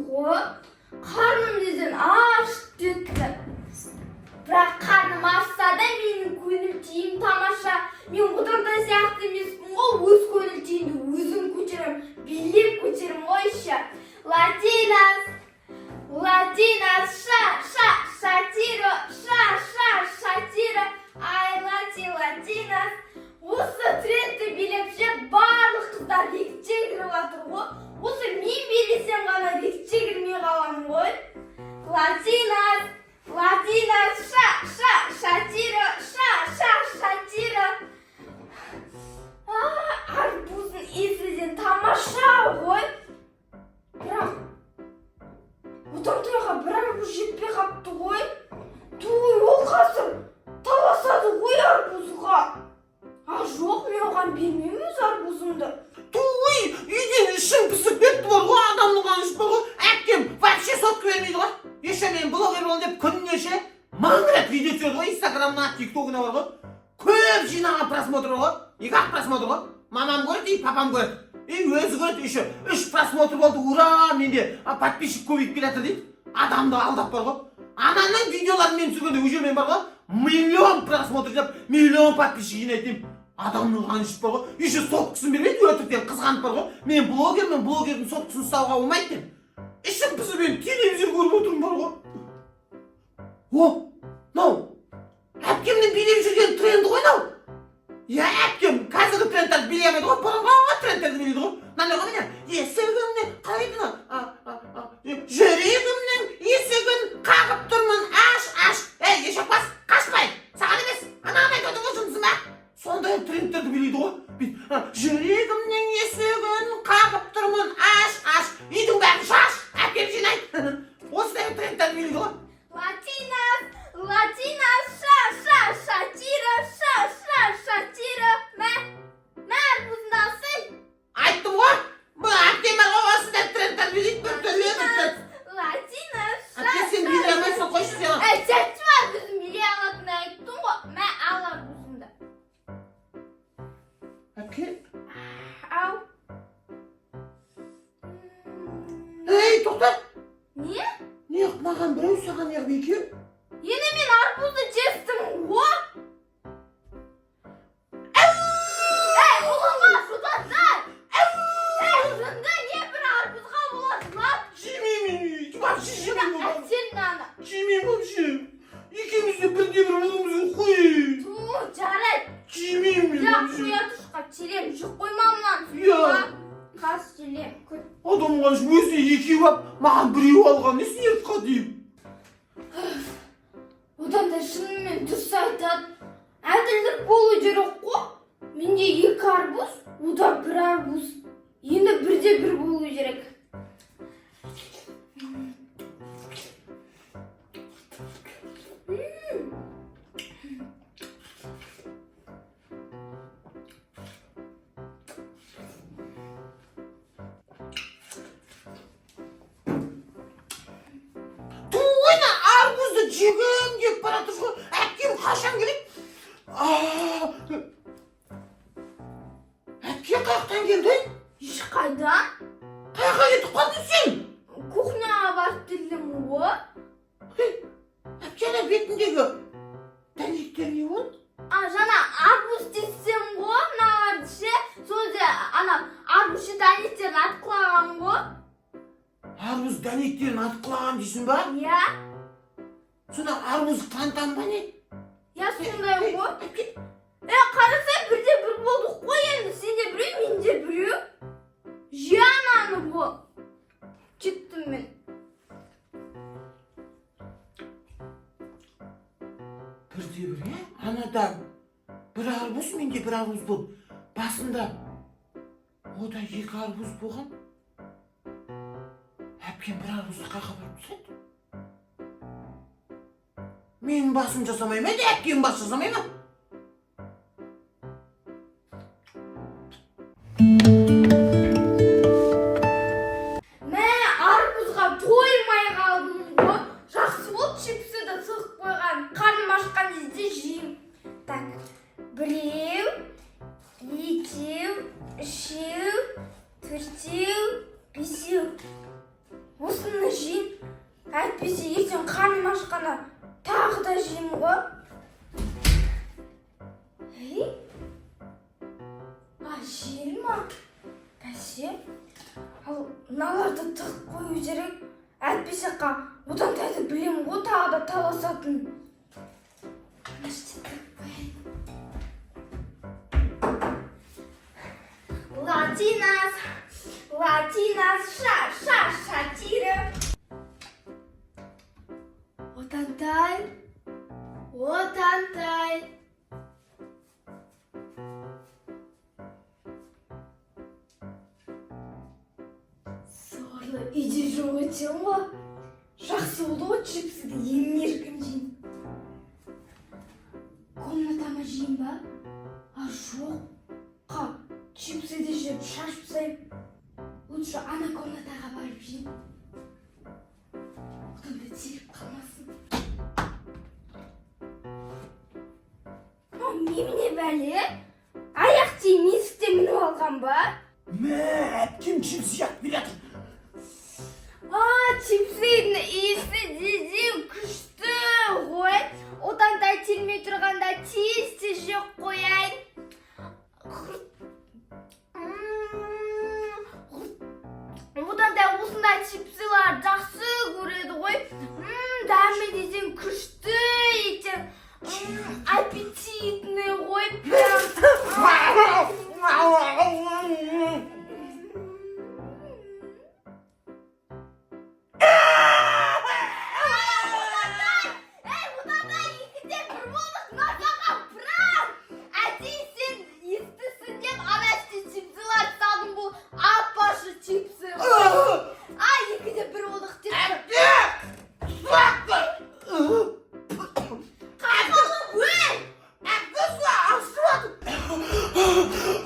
Ғой, қарным десең ашып кетті. Бірақ қарным ашса да, менің көңіл күйім тамаша. Мен одан сияқты емеспін ғой, өз көңіл күйімді өзім көтеремін, билеп көтеремін ғой еще. Латинос, латинос, ша ша шатиро, ша ша шатиро, ай лати латинос. Осы трендті билеп ше, барлық қыздар ретке кіріп жатыр ғой. Осы мен билесем ғана ретке кірмей қаламын ғой. Латинос, латинос, ша ша шатиро, ша ша шатиро. А, арбуздың иісі де тамаша ғой. Бірақ одан бір арбуз жетпей қалыпты ғой. Туй, ол қазір таласады ғой арбузға. А, жоқ, мен оған бермеймін өз арбузымды. Туй, үйден ішім пісіп кетті бар ғой, адамның қаны ішіп бар ғой. Әпкем вообще сотка бермейді ғой. Еще мен блогер боламын деп күніне ше 1000 рет видео түсіреді ғой инстаграмына, тиктогына бар ғой. Көп жинаған просмотр ғой. Екі ақ просмотр ғой. Мамам көреді и папам көреді. И өзі көреді еще. Үш просмотр болды, ура, менде подписчик көбейіп келе жатыр дейді. Адамды алдап бар ғой. Ананың видеоларын мен түсіргенде уже мен бар ғой, миллион просмотр жинап, миллион подписчик жинайды деймін. Адамның қаны ішіп бар ғой. Еще соткасын бермейді, өтіріктен қызғанып бар ғой. Мен блогермін, блогердің соткасын ұстауға болмайды деп. Ішім пісіп, мен телевизор көріп отырмын бар ғой. О, мынау әпкемнің билеп жүрген тренді ғой мынау. Иә, әпкем қазіргі трендтерді билей алмайды ғой, бұрынғы трендтерді билейді ғой. Мынандай ғой, міне, есігімнен қалай еді мынау? Жүрегімнің есігін қағып тұрмын, аш, аш. Ей, ешекбас, қашпай. Саған емес, анаған айтып отырмын ғой, жындысың ба? Сондай трендтерді билейді ғой. Бүйтіп, жүрегімнің есігін қағып тұрмын, аш, аш. Үйдің бәрін шаш, әпкем жинайды. Осындай трендтерді билейді ғой. Латинос, латинос, ша ша шатиро, ша ша шатиро. Мә, мә, арбузыңды алсай. Айттым ғой, бұл әпкем бар ғой, осындай трендтер билейді, бір түрлі бір түрлі. Латинос, ша Әпке, сен билей алмайсың, қойшы сен. Әй, сәтші, арбузын билей алатынын айттың ғой. Мә, ал арбузыңды. Әпке, Ау. Ей, тоқта. Не? Неғып маған біреу, саған неғып екеу? Енді мен арбузды жестім ғой. Ей, ұлыма, жұтасың. Ей, жынды, не бір арбузға болады жылап? Жемеймін, вообще жемеймін. Әсел мынаны. Жемеймін вообще. Екеуміз де бірде бір болуымыз қой. Ту, жарайды. Жемеймін мен Я вообще. қоя тұршқа телем, жеп қойма мынаны. Иә. Қас телем, күт. Адамға өзіне екеу алып, маған біреу алған несі ұятқа деймін. Одан да шынымен дұрыс айтады. Әділдік болу керек қой. Менде екі арбуз, ода бір арбуз. Енді бірде бір болу керек. Туй, арбузды жегім келіп бара жатыр ғой. Әпкем қашан келеді? А, әпке қаяқтан келді? Ешқайдан. Қаяққа кетіп қалдың сен? Кухняға барып келдім ғой. Хей, әпке, ана бетіндегі дәнектер не болды? А, жаңа арбуз тессем ғой мыналарды ше, сол жерде ана арбуз ше дәнектерін атқылаған ғой. Арбуз дәнектерін атқылаған дейсің ба? Иә. Сонда арбуз фонтан ба, не? Иә, сондай Ей, ғой. Әпке, Е, қарасай, бірде бір болдық қой енді. Сенде біреу, менде біреу. Же ананы ғой. Кеттім мен. Бірде бір, иә? Анада бір арбуз, менде бір арбуз болды. Басында ода екі арбуз болған. Әпкем бір арбузды қаяққа апарып тастады? Менің басым жасамай ма, әлде әпкемнің басы жасамай ма? Мә, арбузға тоймай қалдым ғой. Жақсы болды чипсыды тығып қойған. Қарным ашқан кезде жеймін. Так, біреу, екеу, үшеу, төртеу, бесеу. Осыны жейін, әйтпесе ертең қарным ашқанда тағы да жеймін ғой. Ей, а жел ма? Бәсе, ал мыналарды тығып қою керек, әйтпесе одан тайды білемін ғой, тағы да таласатын. Мына жерде тығып қояйын. Латинас, латинас, ша, ша, шатира. Отантай, отантай. Сорлы үйде жоқ екен ғой. Жақсы болды ғой, чипсыды емін еркін жеймін. Комнатама жеймін ба? А, жоқ. Чипсыды жеп шашып тастаймын. Лучше ана комнатаға барып жеймін. Одан да теріп қалмасын. Мынау немене бәле? Аяқ тиім есікте мініп алған ба? Мә, әпкем чипсы жеп келе жатыр. А, чипсыйдың иісі деден күшті ғой. Отантай келмей тұрғанда тез тез жеп қояйын. Отантай осындай чипсылар жақсы көреді ғой. Дәмі десең күшті екен. Аппетитный ғой прям. Ей, отантай, екіде бір болдық, мынаған пранк. Әдейі сен естісін деп ана іште чипсылар салдым, бұл апашы чипсы ғой. А, екіде бір болдық деп. Әпке! Сұрақты! Қақылып өл! Әпке, су ашып жатыр.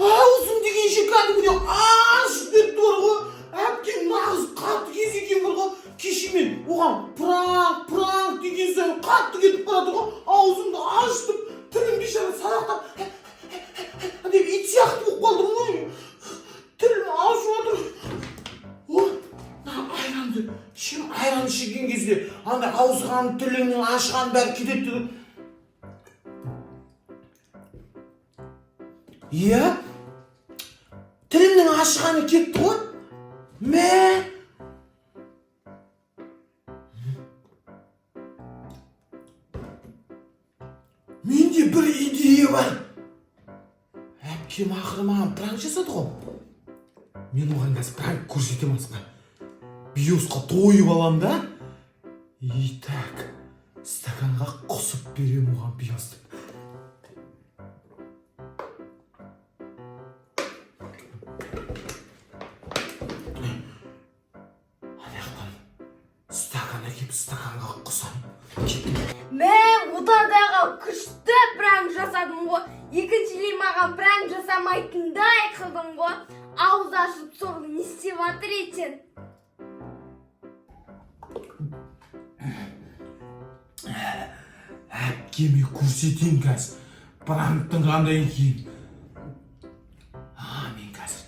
Аузым деген ше кәдімгідей ашып кетті бар ғой. Әпкем нағыз қатты кез екен бар ғой. Кеше мен оған пранк, пранк деген сайын қатты кетіп бара жатыр ғой. Аузымды ашып, тілім бейшара садақтап деп ит сияқты болып қалдым ғой. Тілім ашып жатыр. Ой, мына айранды ішемін, айран ішкен кезде андай ауызған, тіліңнің ашқан бәрі кетеді деген. Иә, тілімнің ашығаны кетті ғой. Мә, менде бір идея бар. Әпкем ақыры маған пранк жасады ғой. Мен оған қазір пранк көрсетемін. Асқа биосқа тойып аламын да, и так стаканға құсып беремін оған биосты. Ана жақтан стакан әкеліп, стаканға құсамын. Кеттім. Мә, отандайға күшті пранк жасадым ғой. Екіншілей маған пранк жасамайтындай қылдым ғой. Ауыз ашып сорлы не істеп жатыр екен? Әпкеме көрсетейін қазір пранктың қандай екенін. А, мен қазір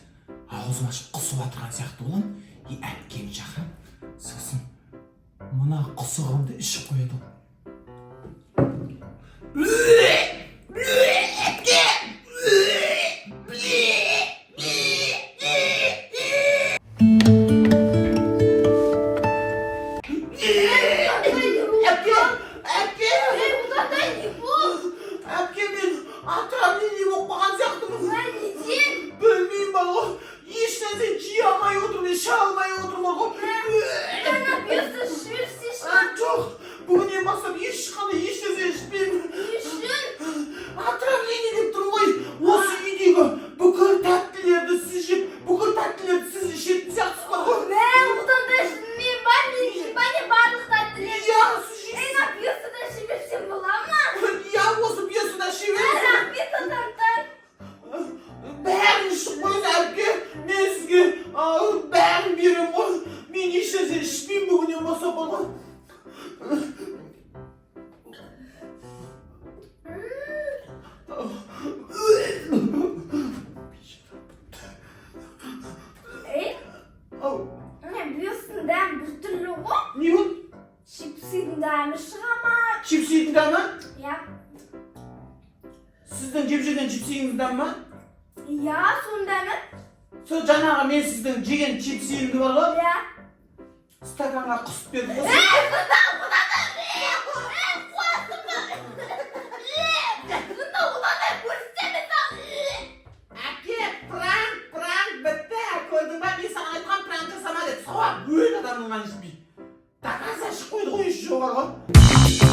аузым ашып құсып жатырған сияқты боламын и әпкемді шақырамын, сосын мына құсығымды ішіп қояды ол. Әпке! Әпке! Әпке! Ей, отандай, не болды? Әпке, мен отравление болып қалған сияқтымын. Мә, неден? Білмеймін бар ғой, ешнәрсе жей алмай отырмын, іше алмай отырмын ғой. Ана биосты ішіп А, жоқ, бүгіннен бастап ешқандай ешнәрсе ішпеймін. Не үшін? Отравление деп тұрмын ғой. Осы үйдегі бүкіл тәттілерді сіз жеп, бүкіл тәттілерді сіз ішетін сияқтысыз бар ғой. Мә, отандай, шынымен ба? Мен жеймін ба не барлық тәттілерді? Иә, сіз Ей, жейсіз. мына биосты да іше берсем бола ма? Иә, осы биосты да іше беріңіз. Рахмет, отантай. Бәрін ішіп қойыңыз, әпке. Мен сізге бәрін беремін ғой. Мен ешнәрсе ішпеймін бүгіннен бастап бар ғой. Ей, Ау, мына биостың дәмі Дәмі шыға ма? Чипсидің дәмі? Иә. Сіздің жеп жүрген чипсиіңіздің дәмі ма? Иә, соның дәмі. Сол жаңағы мен сіздің жеген чипсиімді бар ғой, стаканға құсып бердім ғой. Ей, бұнда одан да, ей, қуасың ба? Ей, бұнда одан да көрсетемін саған. Әке, пранк, пранк бітті. Көрдің ба, мен саған айтқан, пранк жасама деп. Сауап өл адамның қаны ішпей. До конца ішіп қойды ғой, еш жоқ бар ғой.